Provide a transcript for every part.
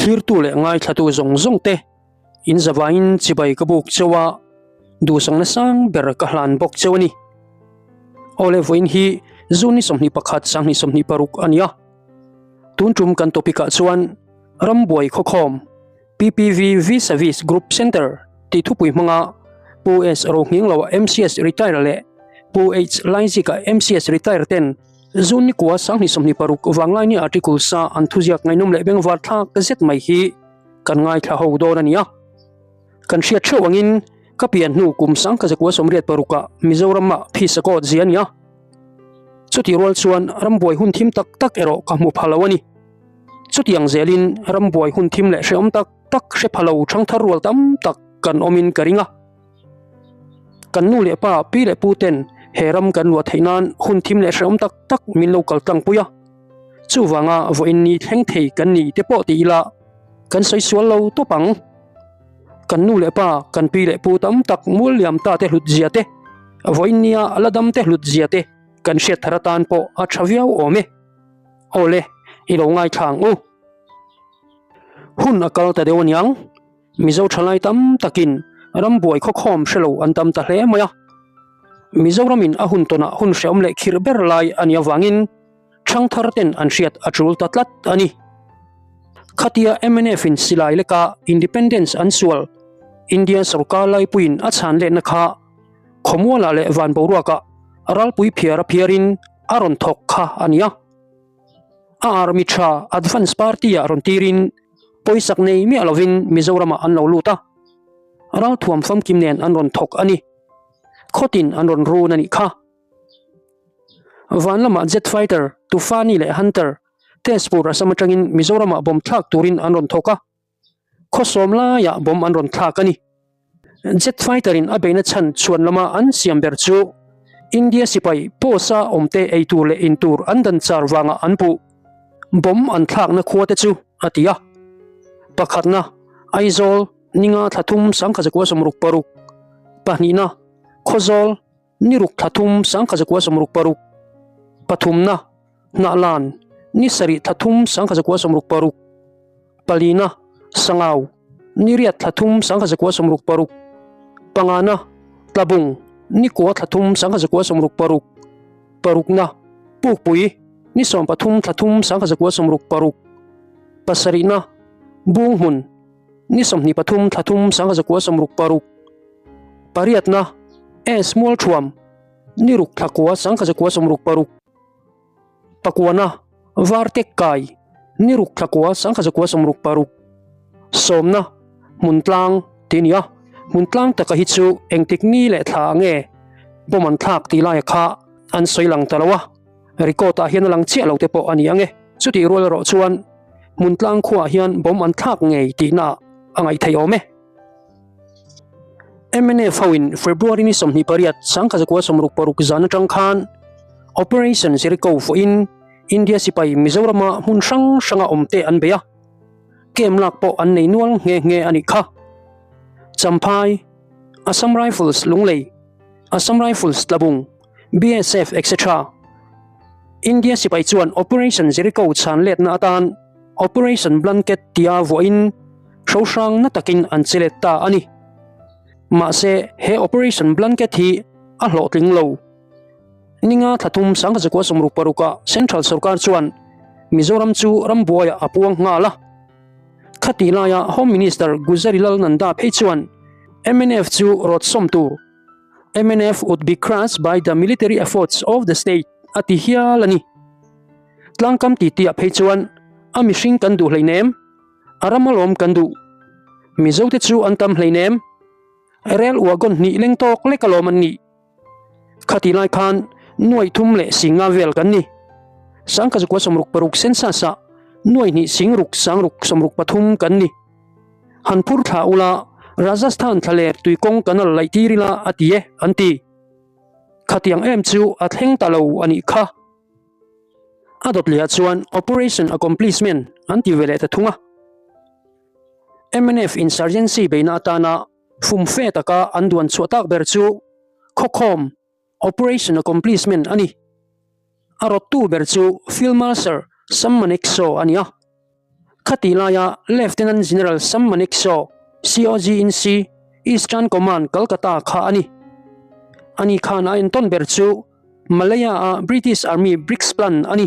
Thlirtu leh ngaithlatu zawng zawng te in zavaiin chibai ka buk cheu a, duhsakna sang ber ka hlan bawk cheu a ni. Awle vawiin hi June ni 21 2026 a ni a. Tun tum kan topic ah chuan Rambuai Khawkhawm, PPV Vis-a-Vis Group Centre tih thupui hmanga Pu S Rohngingloa MCS Retire leh Pu H Laizika MCS Retire ten June ni kua 2026 Vanglaini article sa an thuziak ngaihnawm leh bengvar thlak zet mai hi kan ngaithla ho dawn a ni a. Kan hriat theuh angin ka pian hnu kum 1986 ah Mizoram ah phisa kawt zia a ni a. Chutih rual chuan rambuai hun thim tak tak erawh ka hmu pha lo a ni. Chutiang zelin rambuai hun thim leh hrehawm tak tak hre pha lo thangthar rual tam tak kan awmin ka ring a. Kan nu leh pa, pi leh pu ten he ram kan luah theih nan hun thim leh hrehawm tak tak min lo kal tlangpui a. Chuvanga vawiin ni thleng thei kan ni te pawh ti ila kan sawi sual lo tawp ang. Kan nu leh pa, kan pi leh pu tam tak mual liam ta te hlut zia te, vawiin nia la dam te hlut zia te kan hriat thar atan pawh a tha viau awm e. Awle, i lo ngaithla ang u. Hun a kal ta deuh aniang. Mizo thalai tam takin rambuai khawkhawm hre lo an tam ta hle mai a. Mizoramin a hun tawnah hun hreawm leh khirh ber lai a nih avangin thangthar ten an hriat a tul ta tlat a ni. Khatia mnf in silai leka Independence an sual India sorkar laipuiin a chhan letna kha khawmualah leh van boruakah ralpui phiar a phiarin a rawn thawk kha a ni a. A army tha Advance Party ah rawn tirin pawisak nei miah lovin Mizoramah an lo lut a, ralthuam famkim nen an rawn thawk a ni. Khawtin an rawn run a nih kha. Van lamah Jet Fighter, Tufani leh Hunter, Tezpur Assam atangin Mizoramah bomb thlak turin an rawn thawk a. Khawsawm laiah bomb an rawn thlak a ni. Jet fighter in a beihna chhan chhuan lama an siam ber chu India sipai post-a awmte ei tur leh in tur an dan char vangah an puh. Bomb an thlakna khua te chu a ti a. Pakhatna, Aizawl, ninga thla thum 1966, pahnihna, Khawzawl, Ni ruk thla thum 1966, pathumna, Hnahlan, ni sarih thla thum 1966, palina, Sangau, ni riat thla thum 1966, pangana, Tlabung, ni kua thla thum 1966, parukna, Pukpui, ni sawmpathum thla thum 1966, pasarihna, Bunghmun, ni 23 thla thum 1966. Pariatna, S Mualthuam, ni ruk thla kua 1966. Pakuana, Vartek Kai, ni ruk thla kua 1966. Sawmna, Hmuntlang tih a ni a, Hmuntlang taka hi chu engtik ni leh thla nge bawm an thlak tih laia kha an sawi lang ta lo a, record ah hian a lang chiah lo te pawh a ni ang e. Chutih rual erawh chuan Hmuntlang khuaah hian bawm an thlak ngei tihna a ngaihtheih awm e. Mnf hoin February ni 28 1966 zan atang khan Operation Jericho fuahin India sipai Mizorama hmun hrang hranga awmte an bei a, kem lak pawh an nei nual nghe nghe a nih kha. Champhai, Assam Rifles Lunglei, Assam Rifles Tlabung, BSF etc. India sipai chuan Operation Jericho chhan letna atan Operation Blanket tia vuahin hrohrang na takin an che let ta a ni. Mahse, he Operation Blanket hi a hlawhtling lo. Ninga thla thum 1966 ah Central sorkar chuan Mizoram chu rambuaiah a puang nghal a. Khatih laia Home Minister Gujarilal Nanda phei chuan mnf chu rawt sawm tur, mnf would be crushed by the military efforts of the state, a ti hial a ni. Tlangkam titi ah phei chuan a mihring kan duh hleinem, a ram alawm kan duh. Mizo te chu an tam hleinem, rel wagon hnih leng tawk lek alawm an nih. Khati lai khan nuai thum leh singa vel kan ni. 1966 census ah nuai hnih sing ruk sang ruk sawmruk pathum kan ni. Han phur thla ula Rajasthan thlaler tuikawng canal laih tir ila a ti e an ti. Khatiang em chu a thleng ta lo a nih kha. A dawt leh ah chuan Operation Accomplishment an ti ve leh ta thung a. Mnf Insurgency beihna atana fumfe taka an duan chhuah tak ber chu khawkhawm Operation Accomplishment a ni. A rawttu ber chu Field Marshal Sam Manekshaw a ni a. Khatih laia Lieutenant General Sam Manekshaw, COG-in-C, Eastern Command, Calcutta kha a ni. Ani khan a entawn ber chu Malaya-a British Army Briggs Plan a ni.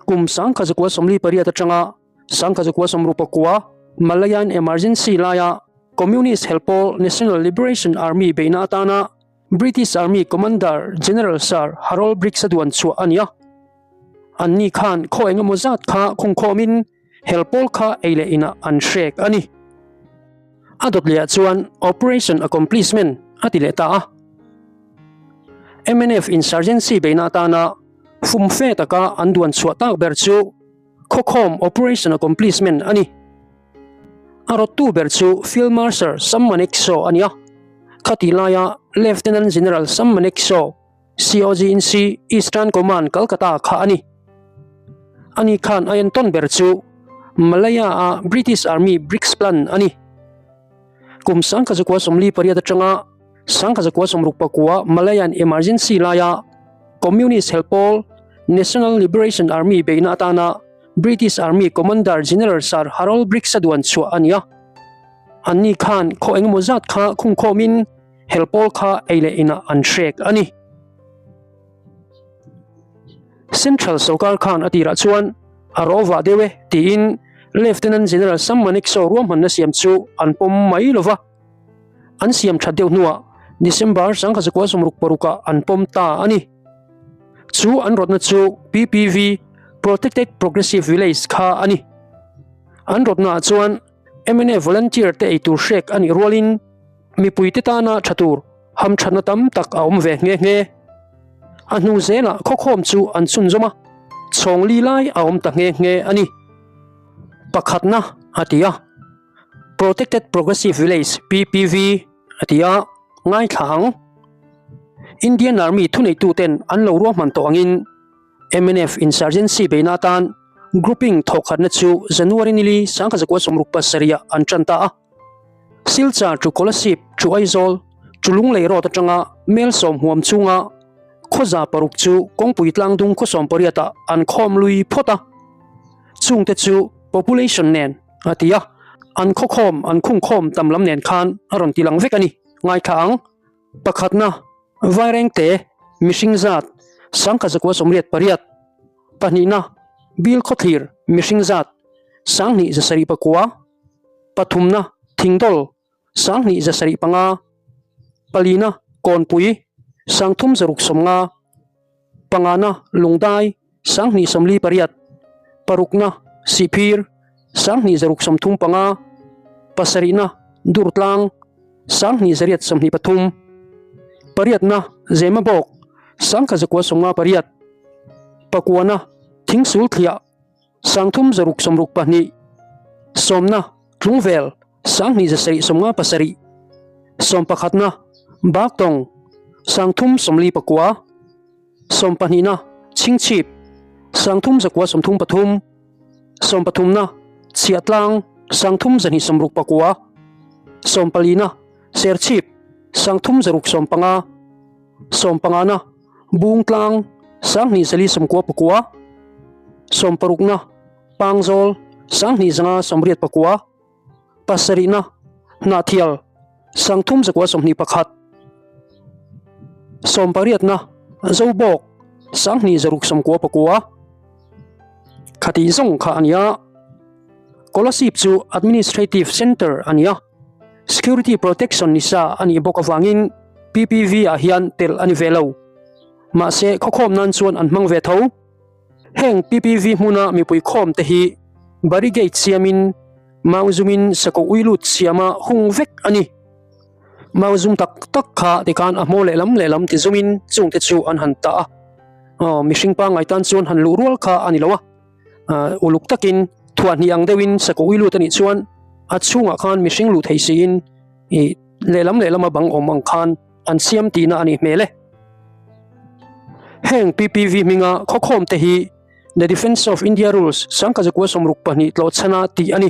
Kum 1948 atanga 1969 Malayan Emergency laia Communist helpawl National Liberation Army beihna atana British Army Commander General Sir Harold Briggs-a duan chhuah a ni a. Anni khan khaw engemaw zat kha khungkhawmin helpawl kha ei leh inah an hrek a ni. A dawt lehah chuan Operation Accomplishment a ti leh ta a. Mnf Insurgency beihna atana fumfe taka an duan chhuah tak ber chu Khawkhawm Operation Accomplishment a ni. A rawttu ber chu Field Marshal Sam Manekshaw a ni a. Khatih laia Lieutenant General Sam Manekshaw, COG-in-C, Eastern Command, Calcutta kha a ni. Ani khan a entawn ber chu Malaya-a British Army Briggs Plan a ni. Kum 1948 atanga 1969 Malayan Emergency laia Communist helpawl National Liberation Army beihna atana British Army Commander General Sir Harold Briggs-a duan chhuah a ni a. Anni khan khaw engemaw zat kha khungkhawmin helpawl kha ei leh inah an hrek a ni. Central sorkar khan a tirah chuan a rawva deuh e tiin Lieutenant General Sam Manekshaw ruahmanna siam chu an pawm mai lo va. An siam that deuh hnuah December 1966 ah an pawm ta a ni. Chu an rawtna chu PPV, Protected Progressive Village, kha a ni. An rawtnaah chuan mna volunteer te eitur hrek a nih rualin mipuite tana tha tur hamthatna tam tak a awm ve nghe nghe. A hnu zelah khawkhawm chu an chhunzawm a, chhawng li lai a awm ta nghe nghe a ni. Pakhatna a ti a. Protected Progressive Village, PPV, a ti a, ngaithla ang. Indian Army thuneituten an lo ruahman tawh angin mnf Insurgency beihna atan grouping thawhkhatna chu January nili 1967 ah an tan ta a. Silchar to Kolasib to Aizawl to Lunglei Road atanga mel sawm huam chunga khawza paruk chu kawngpui tlangdung khaw 18 ah an khawm lui phawt a. Chungte chu population nen a ti a, an khawkhawm an khungkhawm tam lam nen khan a rawn ti lang vek a ni. Ngaithla ang. Pakhatna, Vairengte, mihring zat, 1988. Pahnihna, Bil Khawthlir, mihring zat, 2709. Pathumna, Thingdawl, 2705. Palina, Kawnpui, 3650. Pangana, Lungdai, 2048. Parukna, Sihphir, 2635. Pasarihna, Durtlang, 2823. Pariatna, Zemabawk, 1958. Pakuana, Thingsulthliah, 3662. Sawmna, Tlungvel, 2757. Sawmpakhatna, Baktawng, 3049. Sawmpahnihna, Chhingchhip, 3933. Sawmpathumna, Chhiahtlang, 3269. Sawmpalina, Serchhip, 3615. Sawmpangana, Bungtlang, 2499. Sawmparukna, Pangzawl, 2589. Pasarihna, Hnahthial, 3121. Sawmpariatna, Zobawk, 2699. Khatih zawng kha a ni a. Kolasib chu Administrative Centre a ni a, Security Protection ni sa a nih bawk avangin PPV ah hian tel a ni ve lo. Mahse khawkhawm nan chuan an hmang ve tho. Heng PPV hmuna mipui khawm te hi barricade siamin Mauzumin sakawh ui lut siama hung vek a ni. Mauzum tak tak kha tikhan a hmaw lehlam lehlam ti zumin chungte chu an han tah a. Aw, mihring pangngai tan chuan han luh rual kha a ni lo a. Uluk takin thuahhnih ang deuhin sakawh ui lut a nih chuan a chhungah khan mihring luh thei siin ih lehlam lehlama bang awm ang khan an siam tihna a nih hmel e. Heng PPV hminga khawkhawm te hi The Defence of India Rules 1962 tlawhchhana tih a ni.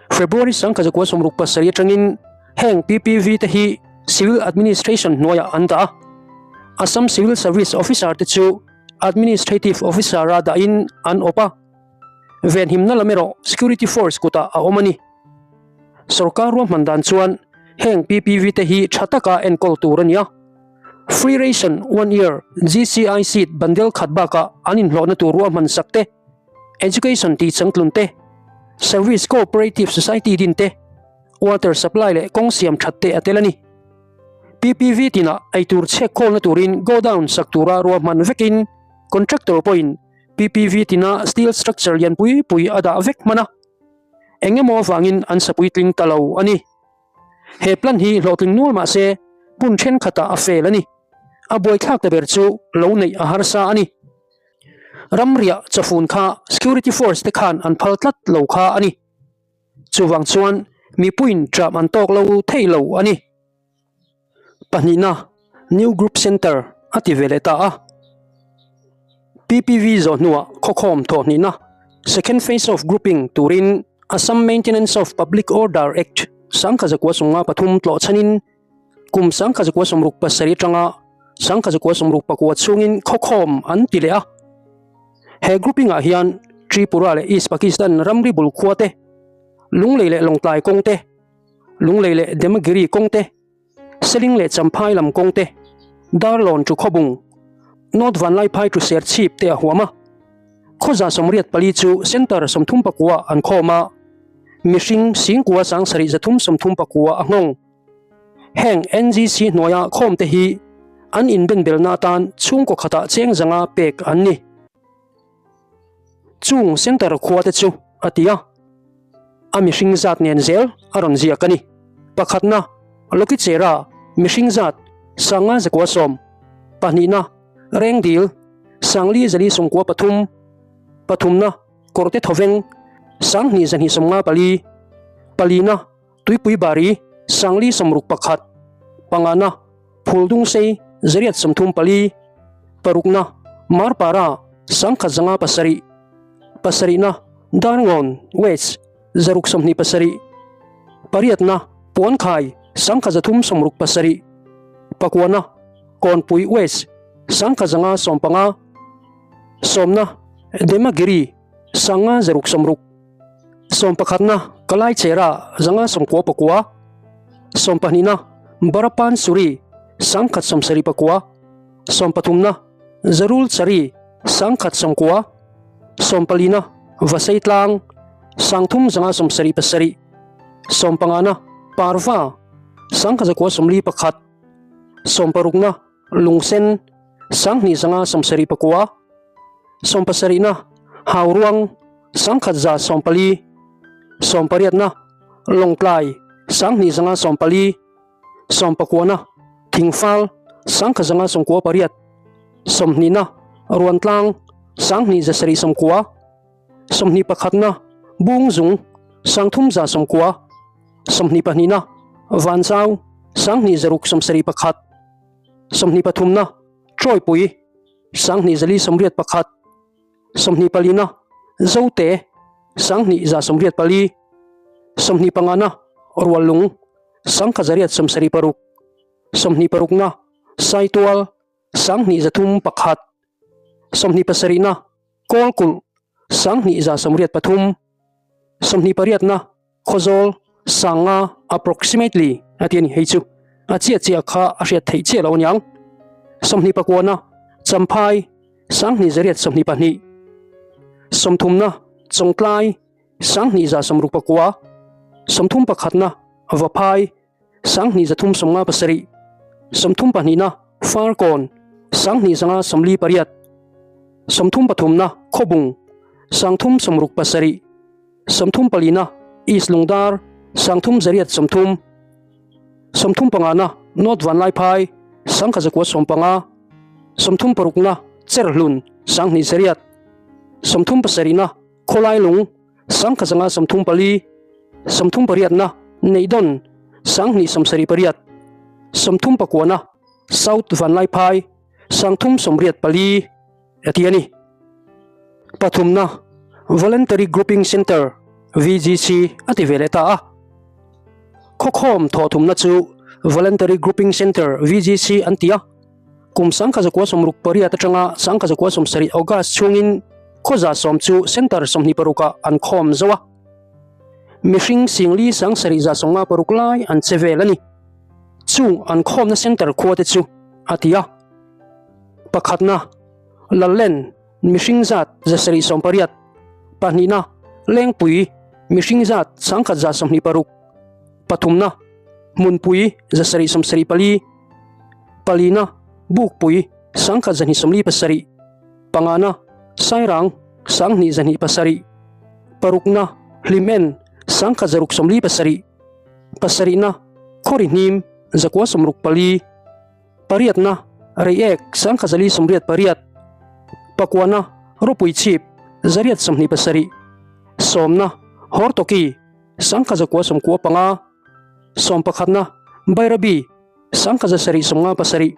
February 1967 atangin heng PPV te hi Civil Administration hnuaiah an dah a. Assam Civil Service Officer te chu Administrative Officer-a dahin an awp a. Venhimna lam erawh Security Force kutah a awm a ni. Sorkar ruahman dan chuan heng PPV te hi tha taka enkawl tur a ni a. Free Ration One Year GCI Seed bundle khat bakah an inhlawhna tur ruahman sak te, Education tih changtlun te, Service Cooperative Society din te, Water Supply leh kawng siam that te a tel a ni. PPV tinah eitur chhek khawlna turin godown sak tura ruahman vekin contractor pawhin PPV tina steel structure lian pui pui a dah vek hman a, eng emaw avangin an sapui tling ta lo a ni. He plan hi hlawhtling nual mah se hmun thenkhatah a fail a ni. A buaithlak ta ber chu lo neih a harsa a ni. Ramriah chawfun kha security force te khan an phal tlat lo kha a ni. Chuvang chuan mipuiin ṭam an tawk lo thei lo a ni. Pahnihna, New Group Centre a ti ve leh ta a. PPV zawh hnuah khawkhawm thawhhnihna, Second Phase of Grouping, turin Assam Maintenance of Public Order Act sangkha zakua sawmnga pathum tlawh chhanin kum 1967 atanga 1964 chhungin khawkhawm an ti leh a. He grouping ah hian Tripura leh East Pakistan ramri bul khua te, Lunglei leh Lawngtlai kawng te, Lunglei leh Demagiri kawng te, Seling leh Champhai lam kawng te, Darlawn chu Khawbung, North Vanlaiphai chu Serchhip te a huam a. Khawza 84 chu Centre 39 an khawm a, mihring singkua 7339 a nghawng. Heng NGC hnuaia khawmte hi an inbenbelna atan chhungkaw khatah cheng zanga pek an ni. Chung Centre khuate chu a ti a, a mihring zat nen zel a rawn ziak a ni. Pakhatna, Lokichera mihring zat 510, pahnihna, Rengdil 4493, pathumna, Kawrte Thawveng 2254, palina, Tuipui Bari, 461, pangana, Phuldungsei, 834, parukna, Marpara, 1507, pasarihna, Darngawn, West, 627, pariatna, Puankhai, 1367, pakuana, Kawnpui West, 1515, sawmna, Demagiri, 560. Sawmpakhatna, Kalai Chera, 599, Sawmpahnihna, Barapan Suri, 1179, Sawmpathumna, Zarul Chari, 1190, Sawmpalina, Vasei Tlang, 3577, Sawmpangana, Parva, 1941, Sawmparukna, Lungsen, 2579, Sawmpasarihna, Hauruang, 1140, Sawmpariatna, Lawngtlai, 2540, Sawmpakuana, Thingfal, 1998, Sawmhnihna, Ruantlang, 2790, Sawmhnihpakhatna, Bungzung, 3190, Sawmhnihpahnihna, Vanzau, 2671, Sawmhnihpathumna, Trawipui, 2481, 24na, Zote, 2184, 25na, Ruallung, 1876, 26na, Saitual, 2301, 27na, Kawlkulh, 2183, 28na, Khawzawl, 5000 approximately a ti a ni. Hei chu a chiah chiah kha a hriat theih chiah lo aniang. 29na, Champhai, 2822. 30na, Chawngtlai, 2169. 31na, Vaphai, 2357. 32na, Farkawn, 2548. 33na, Khawbung, 367. 34na, East Lungdar, 3830, 35na, North Vanlaiphai, 1915, 36na, Cherhlun, 28, 37na, Khawlailung, 1934, 38na, Neihdawn, 2078, 39na, South Vanlaiphai, 3084 a ti a ni. Pathumna, Voluntary Grouping Centre, VGC, a ti ve leh ta a. Khawkhawm thawhthumna chu Voluntary Grouping Centre, VGC, an ti a. Kum 1968 atanga 1970 August chhungin. Khaw 110 chu Centre 26 ah an khawm zo a. Mihring singli 7 156 lai an che vel a ni. Chung an khawmna Centre khua te chu a ti a. Pakhatna, Lallen, mihring zat 780, pahnihna, Lengpui, mihring zat 1126, pathumna, Hmunpui, 774, palina, Bukpui, 1247, pangana, Sairang, 2207, parukna, Hlimen, 1647, pasarihna, Khawrihnim, 964, Pariatna, Reiek, 1088, Pakuana, Rawpuichhip, 827, Sawmna, Hortoki, 1995, Sawmpakhatna, Bairabi, 1757,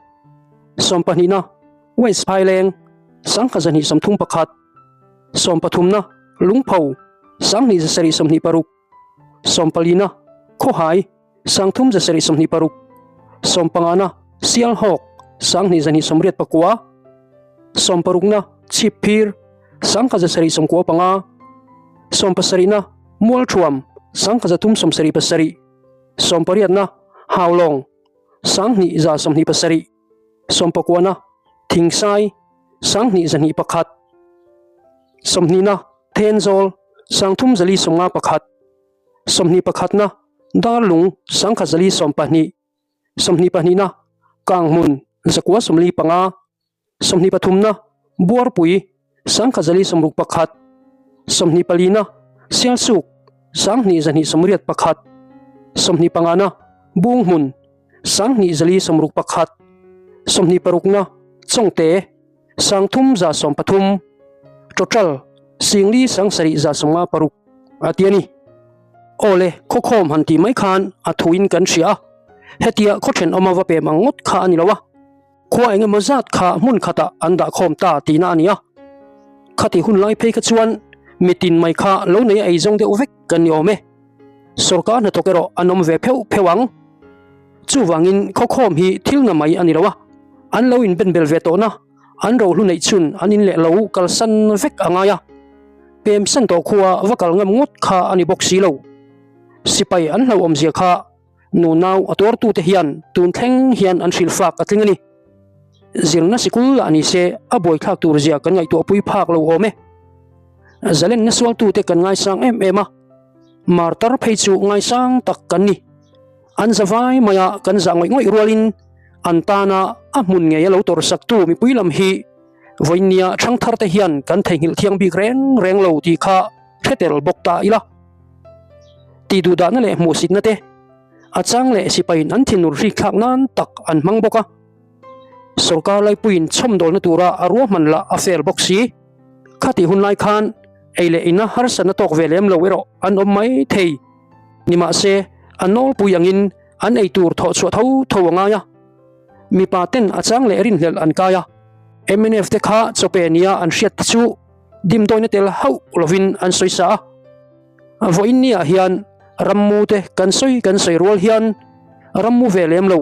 Sawmpahnihna, West Phaileng, 1231, Sawmpathumna, Lungpho, 2726, Sawmpalina, Khawhai, 3726, Sawmpangana, Sialhawk, 2289, Sawmparukna, Chhipphir, 1795, Sawmpasarihna, Mualthuam, 1377, Sawmpariatna, Haulawng, 2127, Sawmpakuana, Thingsai, 2201, Sawmhnihna, Thenzawl, 3451, 21na, Darlung, 1012, 22na, Kanghmun, 945, 23na, Buarpui, 1061, 24na, Sialsuk, 2281, 25na, Bunghmun, 2261, 26na, Chawngte, 3113, Total, 4756 a ti a ni. Aw le, khawkhawm han tih mai khan a thuin kan hria a, hetia khaw thenawma va pem ang ngawt kha a ni lo a, khua eng emaw zat kha hmun khatah an dah khawm ta tihna a ni a. Khati hun lai phei kha chuan mitin mai kha lo nei a eizawng deuh vek kan ni awm e. Sorkar hnathawk erawh an awm ve pheuh pheuh ang. Chuvangin khawkhawm hi thil na mai a ni lo a, an lo inbenbel ve tawhna an rohlu neih chhun an in leh lo kalsan vek a ngai a, pem san tawh khua va kal ngam ngawt kha a ni bawk si lo. Sipai an hlauhawmzia kha nunau a tuartute hian tun thleng hian an hrilhfak a tling a ni. Zirna sikul lah ni se a buaithlak tur zia kan ngaihtuahpui phak lo awm e. Zalenna sualtute kan ngaisang em em a, martar phei chu ngaisang tak kan ni. An za vai maia kan zah ngawih ngawih rualin an tana a hmun ngei a lo tawrhsaktu mipui lam hi vawinia thangtharte hian kan theihnghilh thiang bik reng reng lo tih kha hre tel bawk ta ila. Tih duhdahna leh hmuhsitna te a chang leh sipaiin an thinur hrik thlak nan tak an hmang bawk a. Sorkar laipuiin chhawmdawlna tura a ruahman lah a fel bawk si. Khatih hun lai khan ei leh ina harsatna tawk ve lem lo erawh an awm mai thei. Nimahse, a nawlpui angin an ei tur thawh chhuah tho tho a ngai a. Mipa ten a chang leh rinhlelh an kai a. Mnf te kha chawpe nia an hriat te chu dimdawina tel hauh lovin an sawi sa a. Vawiin niah hian rammu te kan sawi kan sawi rual hian rammu ve lem lo,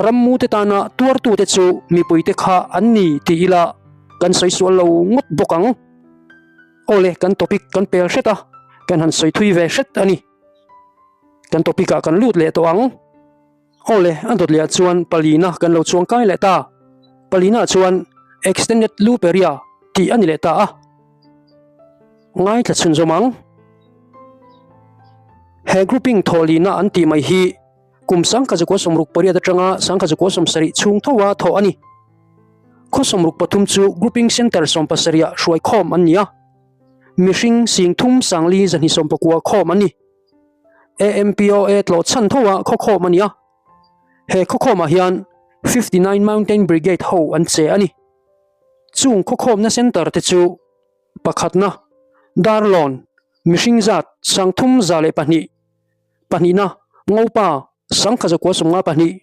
rammu te tana tuartute chu mipuite kha an ni ti ila kan sawi sual lo ngawt bawk ang. Awle, kan topic kan pel hret a, kan han sawi thui ve hret a ni. Kan topic ah kan lut leh tawh ang. Awle, a dawt leh ah chuan palina kan lo chuang kai leh ta. Palina chuan extended loop area tih a ni leh ta a. Ngaithla chhunzawm ang. He grouping thawhlina an tih mai hi kum 1968 atanga 1970 chhung thoa thawh a ni. Khaw 63 chu Grouping Centre 70 ah hruai khawm an ni a, mihring 30 sangli 219 khawm an ni. AMPOA tlawh chhan thoa khaw khawm a ni a, he khaw khawmah hian 59 Mountain Brigade ho an che a ni. Chung khaw khawmna centre te chu pakhatna, Darlawn, mihring zat 302, pahnihna, Ngopa, 1952,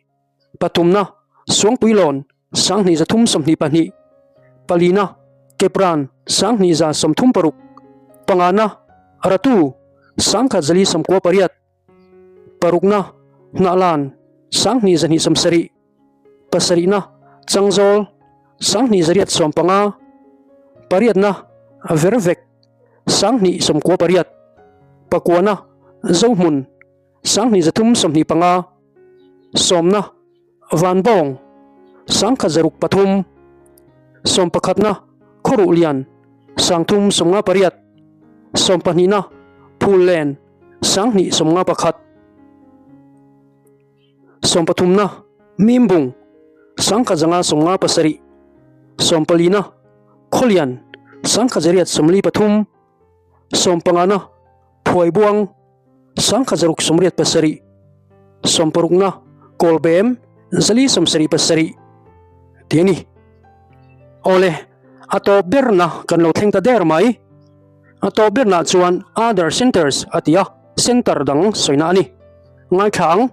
pathumna, Suangpuilawn, 2322, palina, Kepran, 2136, pangana, Ratu, 1098, parukna, Hnahlan, 2270, pasarihna, Changzawl, 2815, pariatna, Vervek, 2898, Pakuana, Zohmun, 2325, Sawmna, Vanbawng, 1603, Sawmpakhatna, Khawruhlian, 358, Sawmpahnihna, Phullen, 2151. Sawmpathumna, Mimbung, 1557, Sawmpalina, Khawlian, 1843, Sawmpangana, Phuaibuang, 1687, Sawmparukna, Kawlbem, 477 tih a ni. Awle, a tawp berna kan lo thleng ta der mai. A tawp bernaah chuan Other Centres a ti a, Centre dang sawina a ni. Ngaithla ang.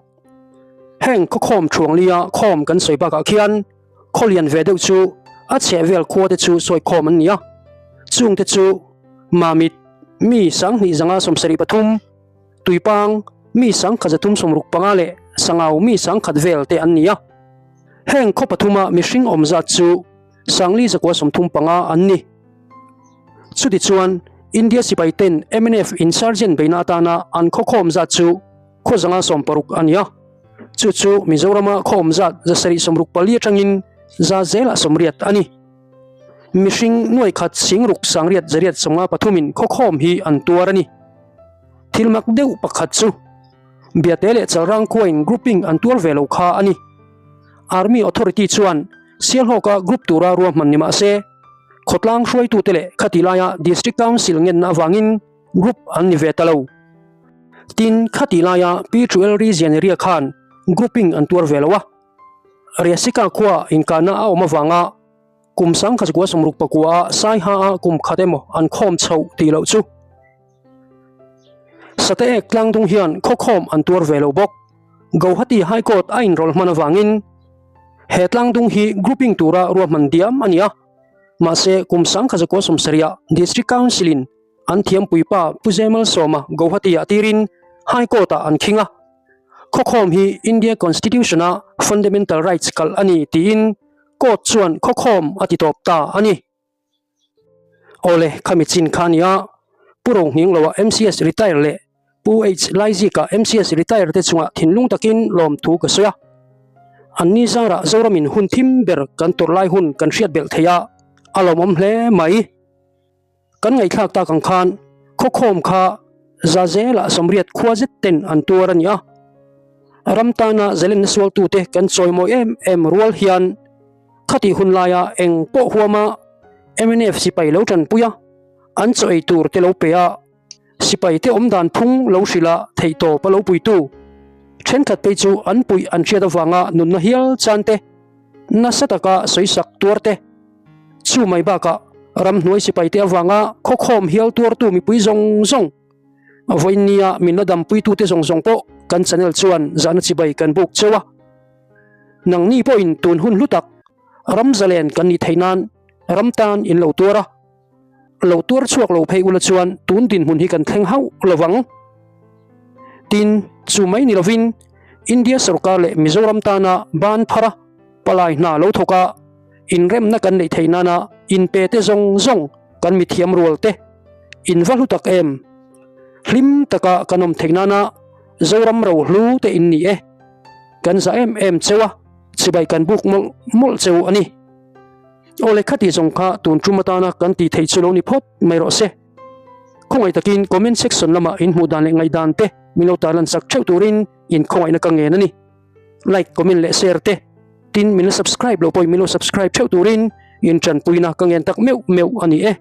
Heng khawkhawm thuanglia khawm kan sawi bakah khian khaw lian ve deuh chu a chheh vel khua te chu sawi khawm an ni a. Chung te chu Mamit, mi 2573, Tuipang, mi 1365 leh Sangau mi 1000 vel te an ni a. Heng khaw pathuma mihring awm zat chu 4935 an ni. Chutichuan, India sipai ten mnf insurgent beihna atana an khawkhawm zat chu khaw 160 a ni a. Chu chu Mizorama khawawm zat 764 atangin za zelah 80 a ni. Mihring nuai khat singruk sangriat zariat sawnga pathumin khawkhawm hi an tuar a ni. Thil mak deuh pakhat chu Biate leh Chalrang khuain grouping an tuar ve lo kha a ni. Army authority chuan Sialhawka group tura ruahman ni mah se, khawtlang hruaitute leh khati laia District Council ngenna avangin group an ni ve ta lo. Tin, khati laia Pi Truel Region area khan grouping an tuar ve lo a. Riasika khua inkahna a awm avanga kum 1969 a Saiha a kum khat emaw an khawm chhoh tih loh chu. Sateek tlangdung hian khawkhawm an tuar ve lo bawk. Gauhati High Court a inrawlh hman avangin he tlangdung hi grouping tura ruahman diam a ni a. Mahse, kum 1970 District Council-in an thiampuipa Pu Zemal Sawma Gauhati-ah tirin High Court-ah an khing a. Khawkhawm hi India Constitution-a fundamental rights kalh a ni tiin Court chuan khawkhawm a ti tawp ta a ni. Awle, khami chin kha a ni a, Pu Rohnghingloa MCS retire leh Pu H Laizika MCS retire te chungah thinlung takin lawmthu ka sawi a. An ni zarah Zoramin hun thim ber kan tawrh lai hun kan hriat belh thei a, a lawmawm hle mai. Kan ngaihthlak tak ang khan khawkhawm kha za zelah sawmriat khua zet ten an tuar a ni a. Ram tana zalenna sualtute kan chawimawi em em rual hian Khatih hun laia eng pawh huama mnf sipai lo tanpui a, an chaw ei tur te lo pe a, sipai te awm dan phung lo hrilh a theihtawp a lo puitu thenkhat phei chu an puih an hriat avanga nunna hial chan te, nasa taka sawisak tuar te, chu mai bakah ramhnuai sipai te avanga khawkhawm hial tuartu mipui zawng zawng vawiinnia min la dampuitute zawng zawng pawh kan channel chuan zahna chibai kan buk cheu a. Nangni pawhin tun hun hlu tak ram zalen kan nih theih nan ram tan in lo tuar a, lo tuar chhuak lo phei ula chuan tun dinhmun hi kan thleng hauh lo vang. Tin, chu mai ni lovin India sorkar leh Mizoram tana ban phar a, palai hna lo thawk a, inremna kan neih theih nana inpe te zawng zawng kan mithiam rual te in va hlu tak em? Hlim taka kan awm theih nana Zoram rohlu te in ni e. Kan za em em cheu a, chibai kan buk mawlh mawlh cheu a ni. Awle khati zawng kha tun tum atana kan tih theih chu lo ni phawt mai rawh se. Khawngaih takin comment section lamah in hmuh dan leh ngaihdan te min lo tarlan chak theuh turin in khawngaihna ka ngen a ni. Like, comment leh share te tin min la subscribe loh pawhin min lo subscribe theuh turin in tanpuina ka ngen tak meuh meuh a ni e.